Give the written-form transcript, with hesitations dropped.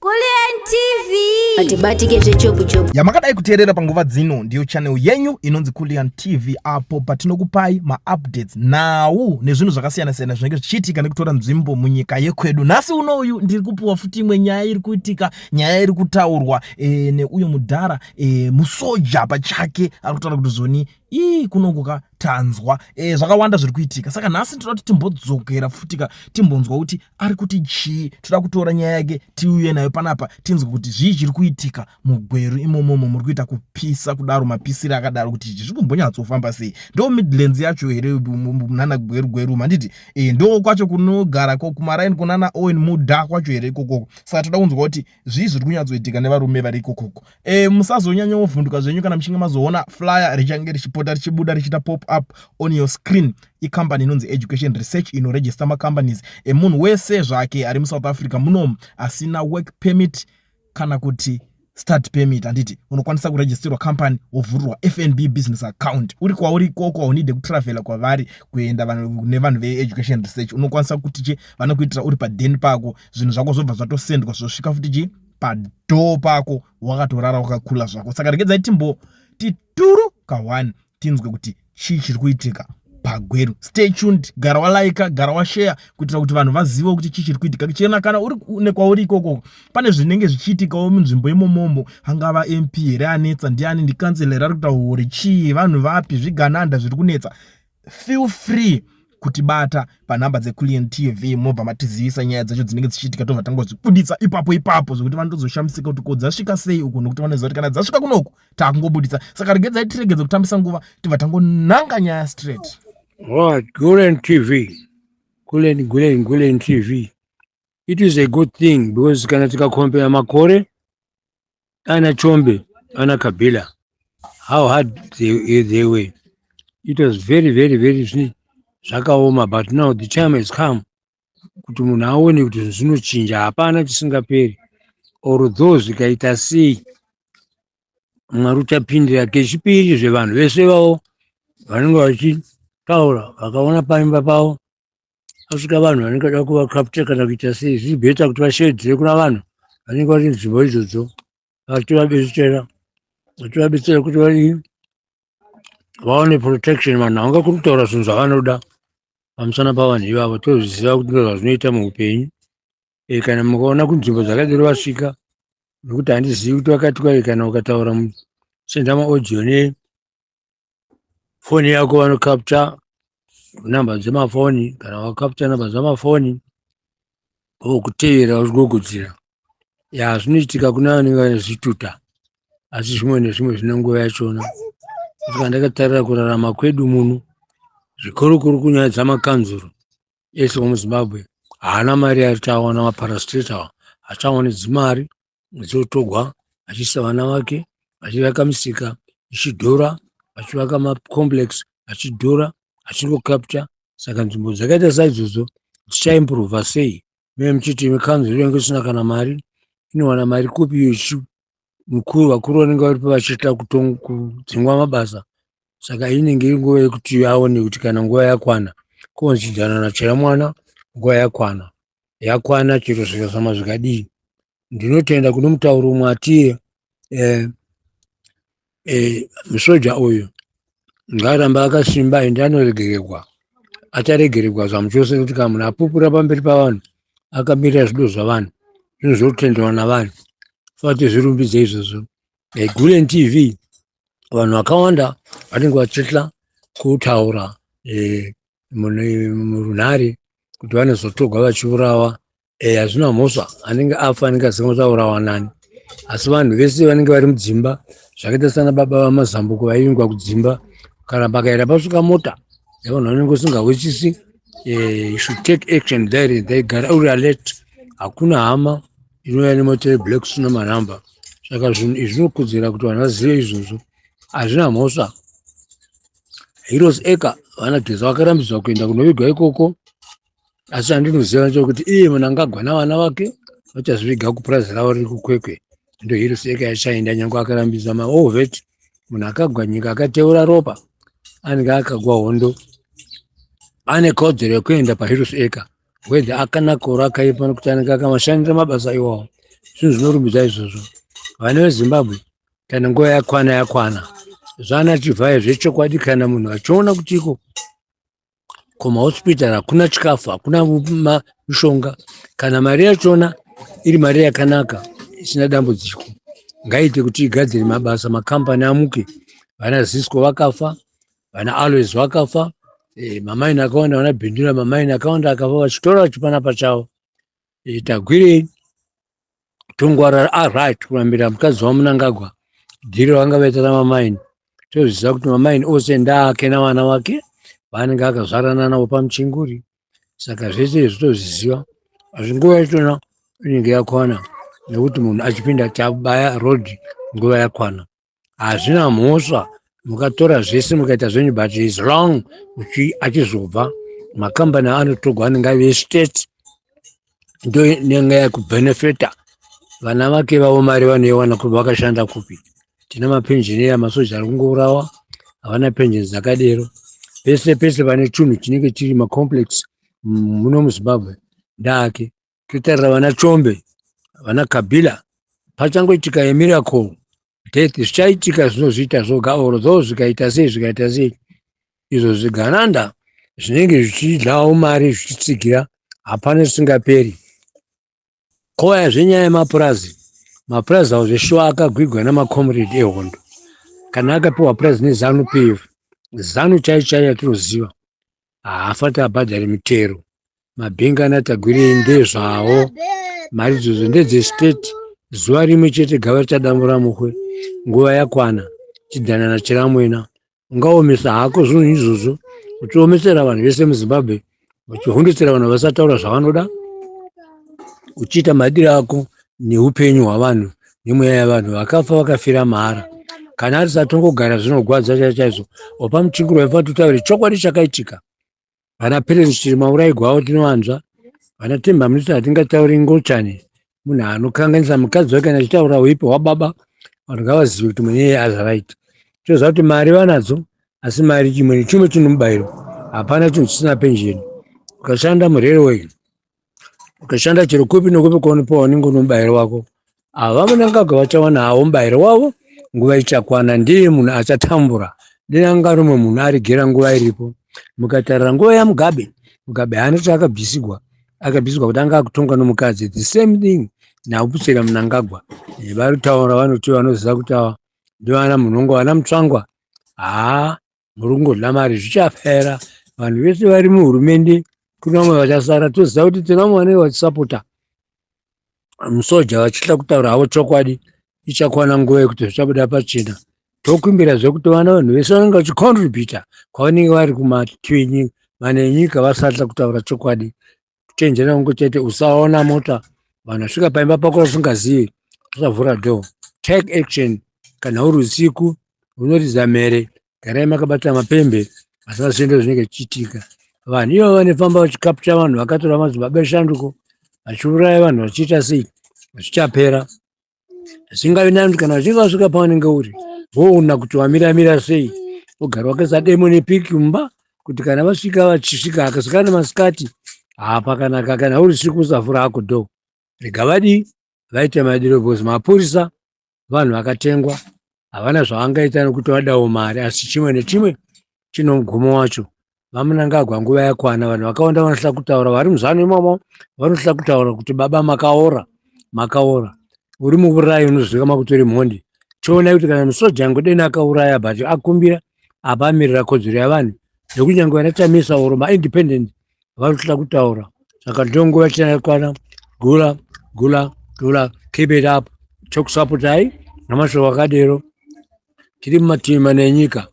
Kulliant TV. Atibatike zvechopu chopu. Yamakadai kuteerera panguva dzino ndiyo channel yenyu inonzi Kulliant TV apo patinokupai maupdates, nhau nezvinhu zvakasiyana-siyana zvinenge zvichiitika nekutora nzvimbo munyika yekwedu. Nhasi unoyu ndiri kupiwa futi imwe nyaya iri kuitika, nyaya iri kutaurwa neuyo mudhara musoja pachake ari kutaura kuti zvoni ii kunokuka tanzwa zvakawanda zviri kuitika. Saka nhasi tinoda kuti timbodzokera futika timbonzwa kuti ari kuti chii. Toda kutora nyaya yake tiuye nayo panapa tinzwe kuti zvii chiri kuitika muGweru imomomo muri kuita kupisa kudaro, mapisiro akadaro, kuti ichi zviri kumbonyatsofamba sei. Ndo Midlands yacho here munana Gweru Gweru manditi ndo kwacho kunogara kumaraini kunana Owen Mudha kwacho here ikokoko? Saka toda kunzwa kuti zvii zviri kunyatsoitika nevarume vari ikokoko. Musazonyanyovhunduka zvenyu kana muchinge mazoona flyer richange richipota richibuda richiita pop up on your screen. Ikambani inonzi Education Research inoregister macompanies emunhu wese zvake ari muSouth Africa munomu asina work permit kana kuti start permit, handiti? Unokwanisa kuregisterwa company wovhurirwa FNB business account uri kwauri ikoko. Haunide kutravhela kwavari kuenda nevanhu veEducation Research. Unokwanisa kuti chi vanokuitira uri padheni pako, zvinhu zvako zvobva zvatosendwa, zvosvika futi chi padhoo pako wakatorara wakakula zvako. Saka regedzai timbo tituru ka1 tinzwe kuti chii chiri kuitika paGweru. Stay tuned, gara walaika, gara washare kuitira kuti vanhu vazive kuti chii chiri kuitika. Chena kana uri nekwauri ikoko pane zvinenge zvichiitikawo munzvimbo imomomo, angava MP here anetsa, ndiani, ndikansela ari kuita hori, chii, vanhu vapi, zvigananda zviri kunetsa, feel free kutibata panhamba dzeCulliant TV, mobva matizivisa nyaya dzacho dzinenge dzichiitika, tobva tangozvibuditsa ipapo ipapo, zvekuti vanotozoshamisika kuti ko dzasvika sei uku, nokuti vanoziva kuti kana dzasvika kunoku taakungobuditsa. Saka regedzai tiregedze kutambisa nguva, tibva tangonanga nyaya straight. Right, Gulen TV. Gulen, Gulen, Gulen TV. It is a good thing because kana tikacompare makore ana Chombe, ana Kabila, how hard they were. It was very, very, very zvakaoma, but now the time has come kuti munhu aone kuti zvinhu zvinochinja, hapana chisingaperi. Although zvikaita sei, Mwari uchapindira. Kechipiri zvevanhu vese vavo vanenge vachitaura, vakaona paimba pavo asvika vanhu vanenge vada kuvakapta kana kuita sei, zviri better kuti vashedzere kuna vanhu vanenge vari nzvimbo idzodzo, vachitovabetsera kuti vadii, vaone protection. Vanhu havangakuri kutaura zvinhu zvavanoda pamusana pavanhu ivavo. Tozviziva kuti ndo zvazvinoita muupenyu. Kana mukaona kunzvimbo dzakadero vasvika, nekuti handizivi kuti vakati kwai kana ukataura, senda maaudio nefoni yako, vanocapture namba dzemafoni. Kana wakapture namba dzemafoni, vokutevera vachigogodzera. Ya, zvinoitika kuna vanenge vane zvituta, asi zvimwe nezvimwe zvine nguva yachona. Saka ndakatarira kurarama kwedu muno, zvikurukuru kunyaya dzamakanzuro ese emuZimbabwe, haana mari yaari maparastatal achaone dzimari dzotogwa achiisa vana vake, achivaka misika ichidhura, achivaka macomplex achidhura, achingocapture. Saka nzvimbo dzakaita saidzodzo dzichaimprova sei mee muchiti mikanzuro inenge isina kana mari? Inowana mari kupi iyo mukuru vakuru vanenge varipo vachiita kudzingwa mabasa? Saka inenge iri nguva yekuti aone kuti kana nguva yakwana konzidzana nachera mwana, nguva yakwana, yakwana, chero zvikazama zvikadii. Ndinotenda kune mutauro umwe atiye musoja uyu ngaaramba akasimba, ende anoregererwa, acharegererwa zvamuchose, nekuti kana munhu apupura pamberi pavanhu akamirira zvido zvavanhu, zvinhu zvotenderwa navanhu, fati zvirumbidze izvozvo. Gulen TV, vanhu vakawanda vanenge vachitya kutaura murunhare kuti vanozotogwa vachiurawa. Hazvina mhosva, anenge afa anenge asinga kuti aurawa nani, asi vanhu vese vanenge vari mudzimba zvakaita sana baba vamazambuko vaivingwa kudzimba, kana pakaenda pasvika mota yavanhu vanenge usingahwisisi, you should take action there. They gara uri alert. Hakuna hama inouya nemota yeblack sina manhamba. Saka zvinhu izvi zvinokudzira kuti vanhu vazive izvozvo, hazvina mhosva. Heroes Acre, vana Geza vakarambidzwa kuenda kunovigwa ikoko, asi handinoziva ndechekuti iye Mnangagwa navana vake vachazviviga kupurazi ravo riri kuKwekwe. Ndo Heroes Acre yachaenda, nyange akarambidza mawar vet. Munhu akagwa nyika, akateura ropa, anenge akagwa hondo, ane kodzero yekuenda paHeroes Acre, whether akanaka or akaipa, nekuti anenge akamashandira mabasa iwawo. Zvinhu zvinorumbidza izvozvo. Vana veZimbabwe kana nguva yakwana yakwana. Zvana Chivhayo zvechokwadi kana munhu achiona kuti iko kumahospital hakuna chikafu, hakuna mishonga, kana mari yachona iri mari yakanaka isina dambudziko, ngaiite kuti igadzire mabasa, makambani amuke. Vana Zisco vakafa, vana Alois vakafa, mamaini akawanda, vana Bindura mamaini akawanda akafa vachitora vachipana pachavo. Tagwirei tongwarara aright kurambira mukadzi waMunangagwa dhiri vanga vaita namamaini. Tozviziva kuti mamaini ose ndaake navana vake vaanenge akazvarana navo pamuchinguri, saka zvese izvi tozviziva, asi nguva yachona inenge yakwana nekuti munhu achipinda tabaya road nguva yakwana. Hazvina mhosva mukatora zvese mukaita zvenyu, but is wrong achizobva makambani anotogwa anenge aive state ndo inenge yakubhenefita vana vake vavo, mari vanoiwana kupi, vakashanda kupi? Tine mapenjeniya, masoja ari kungourawa, havana penjeni dzakadero. Pese pese pane chinhu chinenge chiri macomplex muno muZimbabwe ndaake. Totarira vana Chombe, vana Kabila, pachangoitika yemiracle death zvichaitika, zvinozviita zvoga oro dzo zvikaita sei zvikaita sei, izvo zvigananda zvinenge zvichidyawo mari zvichitsigira, hapana zvisingaperi. Kouya zvenyaya yemapurazi, mapurazi awo zveshuwa akagwigwa namacomrade ehondo. Kana akapiwa purazi neZanu PF, Zanu chaiyo chaiyo yatinoziva, haafati abhadhare mitero. Mabhinga anatagwirei ndezvawo, mari idzodzo ndedzestate. Zuva rimwe chete gava richadambura muhwe, nguva yakwana chidhanana chiramwena. Ungaomesa hako zvinhu izvozvo uchiomesera vanhu vese muZimbabwe, uchihundutsira vanhu vasataura zvavanoda, uchiita madiro ako neupenyu hwavanhu nemweya yavanhu vakafa vakafira mahara. Kana ari satongogara zvinogwadza chaizvo chaizvo. Opa muchinguro waifanira kutaura chokwadi chakaitika. Vana Perence Chirima uraigwa avo tinovanzva, vana Temba Mliswa hatingatauri ngochani, munhu anokanganisa mukadzi wake kana achitaura uipi hwababa, vanhu ngavazive kuti munhu iyeye ari right. Toziva kuti mari vanadzo, asi mari chimwe nechimwe chine mubayiro, hapana chinhu chisina penjeni. Ukashanda murailway, ukashanda chero kupi nekupi kwaunopiwa unenge une mubayiro wako. Ava VaMnangagwa vachawana havo mubayiro wavo, nguva ichakwana. Ndiye munhu achatambura, ndiye anga rumwe munhu arigera nguva iripo. Mukatarira nguva yaMugabe, Mugabe haana chaakabvisigwa, akabviswa kuti anga akutonga nomukadzi. The same thing naUpusera Mnangagwa. Vari kutaura vanoti vanoziva kuti ava ndivana Munhongo, vana Mutsvangwa, haa muri kungodya mari, zvichapera. Vanhu vese vari muhurumende, kune vamwe vachasara. Toziva kuti tine vamwe vanenge vachisapota musoja vachitya kutaura havo chokwadi. Ichakwana nguva yekuti zvichabuda pachena. Tokumbira zvekuti vana vanhu vese vanenge vachicontributa kwavanenge vari kumativi mana enyika vasatya kutaura chokwadi. Kuchenjera kungu chete, usaona mota vanhu vasvika paimba pako usingazivi, usavhura door, take action. Kana uri usiku unoridza mhere, garai makabata mapembe, vasazvienda zvinenge zvichiitika. Vanhu ivavo vanofamba vachikapcha vanhu vakatora madzibaba eshanduko, vachiuraya vanhu, vachiita sei, zvichapera. Zvingavi nani kana vachinge vasvika pavanenge uri, voona kuti wamiramira sei, wogara wakaisa demo nepiki mumba kuti kana vasvika vachisvika akasvika nemasikati hapakanaka. Kana uri siku usavhura hako door, rega vadii vaite madiro, because mapurisa vanhu vakatengwa, havana zvavangaita nekuti vadawo mari. Asi chimwe nechimwe chino mugumo wacho. VaMnangagwa nguva yakwana. Vanhu vakawanda vanohla kutaura vari muZanu imomo, vanohla kutaura kuti baba makaora, makaora, uri muurayi, unozivikanwa kuti uri mhondi. Chionai kuti kana musoja yangu deni akauraya but akumbira apa amirira kodzero yavanhu, nekunyange vana Chamisa oro maindependent vanohla kutaura. Saka ndo nguva chakwana. Gula gula gula, keep it up, tokusapotai namashoko akadero. Tiri mumativi mana enyika.